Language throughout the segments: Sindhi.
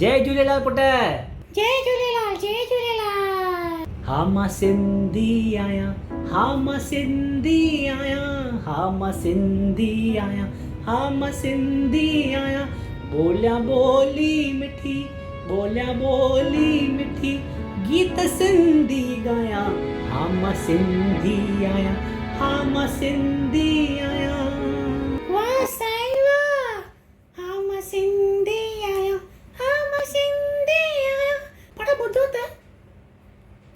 جئي جهوليلال پٽ. جئي جهوليلال جئي جهوليلال. ها مان سنڌي آهيان ها مان سنڌي آهيان ها مان سنڌي آهيان ها مان سنڌي آهيان ٻوليان ٻولي مٺي ٻوليان ٻولي مٺي گيت سنڌي ڳايان ها مان سنڌي آهيان ها مان سنڌي آهيان. واه سائين واه ها مان سنڌي آهيان ها مان سنڌي آهيان پر ٻڌو ته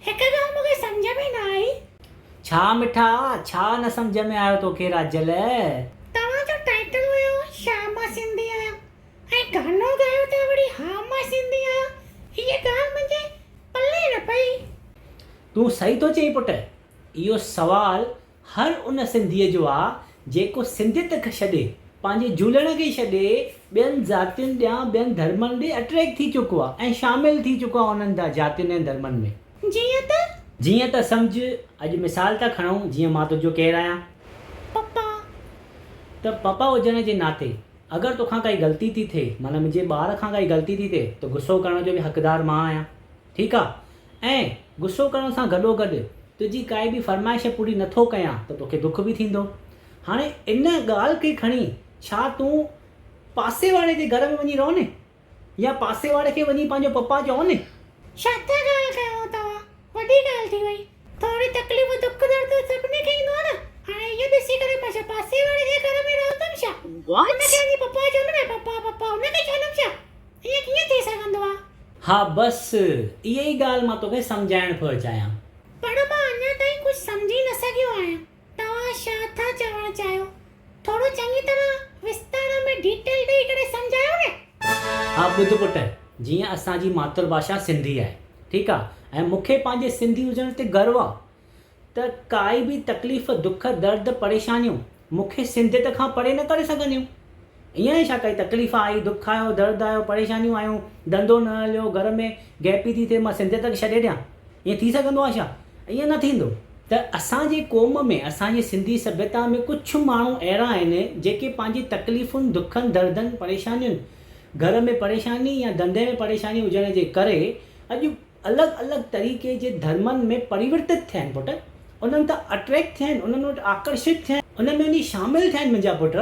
هڪ ڳالهه مون کي سمجهه ۾ نه آئي. ڇا مٺا ڇا نه سمجهه ۾ آيو توکي راجل. توهان جو ٽائيٽل هيو ڇا مان سنڌي آهيان ۽ گانو ڳايو ٿا وري ها مان سنڌي آهيان هيء ڳالهه منهنجي پلي نه پئي. تون صحيح ٿو چئين پٽ اهو سوال هر ان سنڌيء جو آ جيڪو سنڌيت کي ڇڏي، پنهنجي جهولڻ کي ڇڏي ٻين ذاتين ڏيان ٻين ڌرمن ڏي اٽريڪٽ ٿي چڪو آ ۽ شامل ٿي چڪو آ انهن ذاتين ۽ ڌرمن ۾. جيئن ته؟ جيئن ته سمجهه اڄ مثال ٿا کڻون جيئن مان تنهنجو ڪير آهيان؟ پپا. ته پپا هجڻ جي ناتي اگر توکان ڪائي غلطي ٿي ٿئي معنيٰ منهنجي ٻار کان ڪائي غلطي ٿي ٿئي ته غصو ڪرڻ جو به حقدار مان آهيان ٺيڪ آ ۽ غصو ڪرڻ سان گڏوگڏ تنهنجي ڪائي به فرمائش پوري نه ٿو ڪيان ته توکي دک به ٿيندو. هاڻي ان ڳالهه کي کڻي ڇا تون پاسي واري جي گهر ۾ وڃي رهندين يا پاسي واري کي وڃي پنهنجو پپا چوندين؟ ڇا ٿا ڳالهه ڪيو توهان، وڏي ڳالهه ٿي وئي. ٿوري تڪليف دک درد ته سڀني کي ايندو آهي نه. هاڻي اهو ڏسي ڪري مان ڇا پاسي واري جي گهر ۾ رهندم ڇا؟ ان کي وڃي پپا چوندم يا پپا پپا ان کي چوندم ڇا؟ ائين ڪيئن ٿي سگهندو آ؟ ها بس اها ئي ڳالهه مان توکي سمجهائڻ پيو چاهيان. پر مان اڃا تائين ڪجهه سمجهي نه سگهيو آهيان. توهان ڇا ٿا چوڻ چاهيو؟ ٿورو چڱي طرح وستار ۾ ڊيٽيل ڏئي ڪري سمجهايو نه. ها ٻڌ پٽ، جيئن اسان جي ماتر ڀاشا سنڌي آهي، ٺيڪ آ، ۽ مون کي پنهنجي سنڌي هجڻ تي گرو آ ته ڪائي به تڪليف، دک، درد، پريشانيون مون کي سنڌيت کان پري نه ڪري سگهنديون. ائين آهي ڇا ڪائي تڪليف آئي، دک آيو، درد آيو، پريشانيون آيون، ڌنڌو نه هليو، گهر ۾ گيپي ٿي ٿئي مان سنڌيت کي ڇڏي ڏيان؟ ائين ٿي سگهندو آهي ڇا؟ ائين نه ٿيندو. ته اسان جي قوم ۾، اسان جي سنڌي سڀيتا ۾ ڪجهه ماڻهو اهڙا آهن جيڪي پنهنجي تڪليفن، دکن، دردن، پريشانين، گهر ۾ پريشاني يا ڌنڌي ۾ پريشاني هجڻ جي ڪري اڄ الڳ الڳ طريقي جي ڌرمن ۾ پريورتت ٿيا آهن پٽ، انهن تان اٽريڪٽ ٿيا آهن، انهن وٽ آڪرشت ٿيا آهن، انهن ۾ وڃي شامل ٿيا آهن منهنجا پٽ.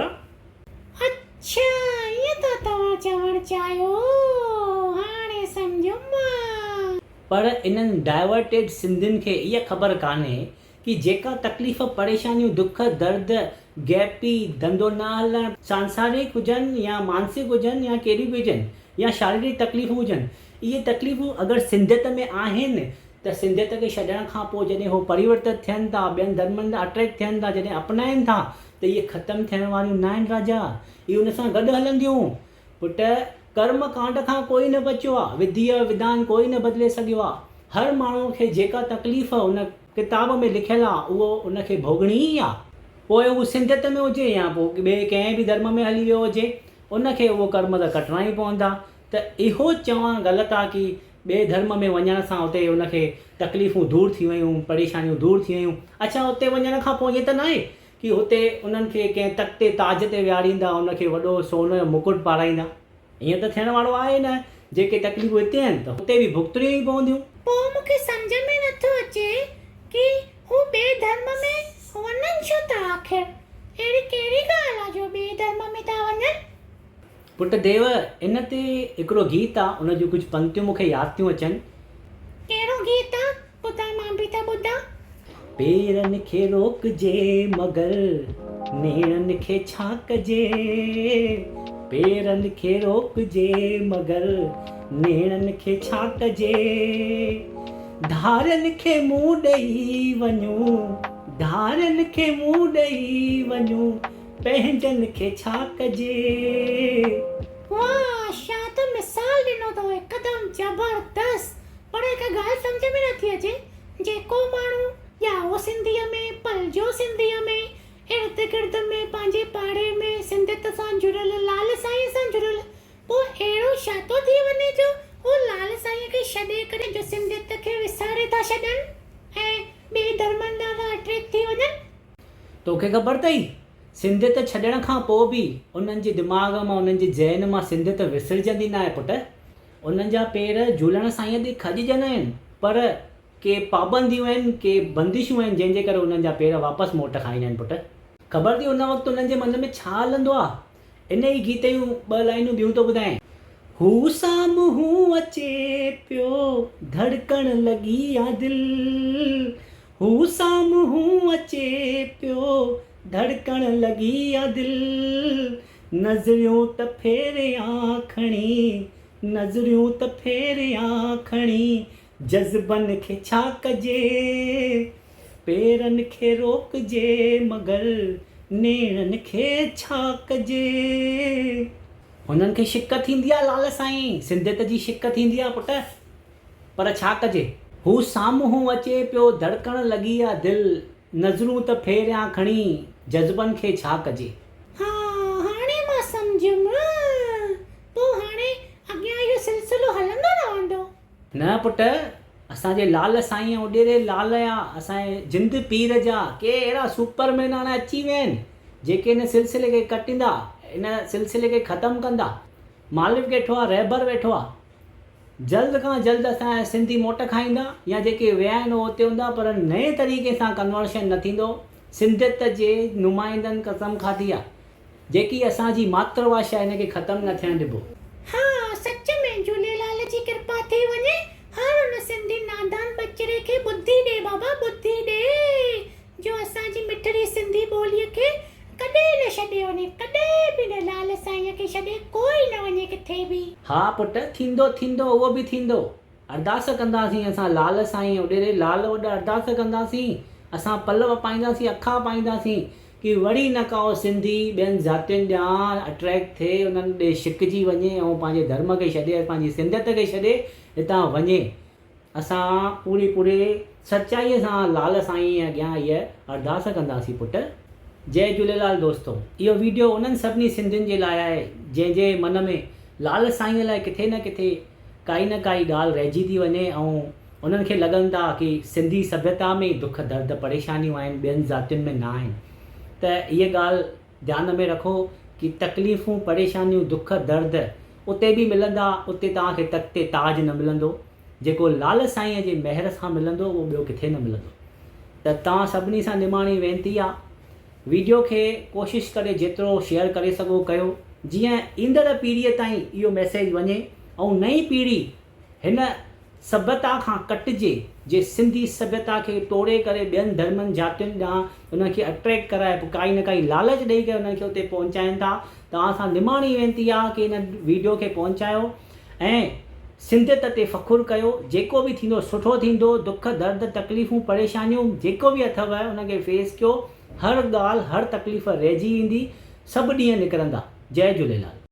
اڇا ائين ٿا توهان چوڻ چاهيو، هاڻي سمجهيم مان. پر انهن ڊائيورٽيڊ سنڌين کي اها خبر ڪانهي ڪي جيڪا تڪليف، پريشانيون، دک، درد، غيبي، ڌنڌو نه هلڻ، سانسارڪ هجن يا مانسڪ هجن يا ڪهڙيون به هجن يا شاريرڪ تڪليفون هجن، اهي تڪليفون اگر سنڌيت ۾ آهن ته سنڌيت کي ڇڏڻ کان پوء جڏهن هو پريورتت ٿين ٿا، ٻين ڌرمن ڏانهن اٽريڪٽ ٿين ٿا، جڏهن اپنائين ٿا ته اهي ختم ٿيڻ واريون ناهن راجا، اهي ان سان گڏ هلنديون. پٽ، ڪرم ڪانڊ کان ڪوئي نه بچيو آ، وڌيء وڌان ڪوئي نه بدلي سگهيو آ. هر ماڻهوء کي جيڪا تڪليف ان ڪتاب ۾ لکيل آ، اهو ان کي ڀوڳڻي ئي آ. پوء هو سنڌيت ۾ هجي يا پوء ٻئي ڪنهن به ڌرم ۾ هلي ويو هجي، ان کي اهو ڪرم ته ڪٽڻا ئي پوندا. ته اهو چوڻ غلط آ ڪي ٻئي ڌرم ۾ وڃڻ سان اتي ان کي تڪليفون دور ٿي ويون، پريشانيون دور ٿي ويون. اڇا اتي وڃڻ کان پوء ائين ته ناهي ڪي هتي انهن کي ڪنهن تخت تاج تي ويهاريندا، ان کي وڏو سون جو مڪٽ پارائيندا. ائين ته ٿيڻ وارو آهي نه. جيڪي تڪليفون هتي آهن ته هتي به ڀڳتڻيون ئي پونديون. پوء مون کي سمجهه ۾ نه ٿو اچي ڪي هو ٻئي ڌرم ۾ وڃن ڇو ٿا آخر اهڙي ڪهڙي ڳالهه آ جو ٻئي ڌرم ۾ ٿا وڃن. پٽ ديو، ان تي هڪڙو گيت آ، ان جون ڪجهه پنڪتيون مون کي ياد ٿيون اچن. ڪهڙو گيت آ؟ ٻڌاء مان به ته ٻڌان. پيرن کي روڪجي مگر نيڻن کي ڇا ڪجي پيرن کي روڪجي مگر نيڻن کي ڇا ڪجي ڌارين کي منهن ڏئي وڃون ڌارين کي منهن ڏئي وڃون پنهنجن کي ڇا ڪجي. واھ شاھ ته مثال ڏنو اٿو هڪدم زبردست پر هڪ ڳالهه سمجهه ۾ نٿي اچي جيڪو ماڻهو ڄائو سنڌيء ۾ پلجيو سنڌيء ۾ ارد گرد ۾ پنهنجي پاڙي ۾ سنڌيت سان جڙيل لال سائين سان جڙيل پوء اهڙو ڇا ٿو ٿي وڃي جو هو لال سائين کي ڇڏي ڪري جو سنڌيت کي وساري ٿا ڇڏن ۽ ٻئي ڌرمن ڏانهن ٿا اٽريڪٽ ٿي وڃن. توکي خبر اٿئي، سنڌيت ڇڏڻ کان پوء به انهن جي دماغ مان، انهن جي ذهن مان سنڌيت وسرجندي ناهي پٽ. انهن جا پير جهولڻ سائينء تي کڄجندا آهن، پر ڪي پابنديون آهن، ڪي بندشون آهن، جنهن جي ڪري انهن جا پير واپس موٽ کائيندا آهن پٽ. خبر اٿئي ان وقت انهن جي من ۾ ڇا هلندو آ؟ ان ئي گيت جون ٻه لائينون ٻيون ٿو ٻڌايانء. هو سامهون اچي پيو، ڌڙڪڻ لڳي آ دل. هو سامهون اچي پيو، ڌڙڪڻ لڳي آ دل. نظريون ته ڦيريان کڻي، نظريون ته ڦيريان کڻي، جذبن کي ڇا ڪجي؟ پيرن کي روڪجي مگر نيڻن کي ڇا ڪجي؟ هنن کي شڪ ٿيندي آ لال سائين، سنڌيت جي شڪ ٿيندي آ پٽ، پر ڇا ڪجي؟ هو سامهون اچي پيو ڌڙڪڻ لڳي آ دل، نظرون ته ڦيريان کڻي، جذبن کي ڇا ڪجي؟ ها هاڻي مان سمجهيم، پوء هاڻي اڳيان اهو سلسلو هلندو رهندو؟ نه پٽ، اسان جي لال سائين ۽ اڏيري لال يا اسان جي جند پير جا ڪي اهڙا سپر مين هاڻي اچي ويا آهن، جيڪي هن سلسلي کي ڪٽيندا، هن سلسلي کي ختم ڪندا. مالڪ ويٺو آ، رهبر ويٺو آ. جلد کان جلد اسان جا سنڌي موٽ کائيندا يا جيڪي ويا آهن اهي اتي هوندا پر نئين طريقي سان ڪنورشن نه ٿيندو. سنڌيت جي نمائندن قسم کاڌي آ. جيڪي اسان جي ماتر ڀاشا ان کي ختم نه ٿيڻ ڏبو. ها سچ ۾ جهوليلال جي ڪرپا ٿي وڃي هر ان سنڌي نادان ٻچڙي کي ٻڌي ڏي بابا ٻڌي ڏي جو اسان جي مٺڙي سنڌي ٻولي کي ڪڏهن نه ڇڏي وڃي ڪڏهن به نه لال سائين کي ڇڏي ڪوئي نه وڃي ڪٿي به. ها پٽ ٿيندو ٿيندو اهو به ٿيندو. ارداس ڪنداسين اسان لال سائين اڏيري لال وڏ ارداس ڪنداسين اسان پلو پائينداسين اکا پائينداسين ڪي وري نه ڪائو سنڌي ٻين ذاتين ڏانهن اٽريڪٽ ٿئي انهن ڏي شڪجي وڃي ۽ پنهنجي ڌرم کي ڇڏي پنهنجي سنڌيت کي ڇڏي هتان وڃي اسان پوري پوري سچائي سان لال سائين اڳيان هيء ارداس ڪنداسين پٽ. جئي جهوليلال دوستو اهو ويڊيو انهن سڀني سنڌين جي لاء آهي جنهن جي من ۾ لال سائين لاء ڪٿي نه ڪٿي ڪائي نه ڪائي ڳالهه رهجي ٿي وڃي ۽ انهن کي لڳن ٿا ڪي سنڌي سڀيتا ۾ ئي دک درد پريشانيون آهن ٻين ذاتين ۾ نه آهن ته هيء ڳالهه ڌيان ۾ رکو ڪي تڪليفون پريشانيون دک درد اتي به ملندا اتي توهان کي تخت تاج نه ملندو جيڪو لال سائينء جي مهر سان ملندو اهو ٻيو ڪٿي نه ملندو ته توهان سڀني سان نماڻي وينتي آ ويڊيو کي ڪوشش ڪري جيترو شيئر ڪري سگهو ڪيو جيئن ايندڙ پيڙهي تائين اهو ميسيج وڃي ۽ نئين پيڙهي هن سڀيتا کان ڪٽجي جي سنڌي سڀيتا کي ٽوڙي ڪري ٻين ڌرمن جاتين ڏانهن انهن کي اٽريڪٽ ڪرائي پوء ڪائي نه ڪائي لالچ ڏئي ڪري انهن کي اتي پهچائين ٿا توهان سان نماڻي وينتي آ ڪي هن ويڊيو کي پهچايو ۽ سنڌيت تي فخر ڪيو جيڪو به ٿيندو سٺو ٿيندو دک درد تڪليفون پريشانيون جيڪو به اٿو ان کي فيس ڪيو هر ڳالهه هر تڪليف رهجي ويندي سڀ ڏينهن نڪرندا جئي جهوليلال.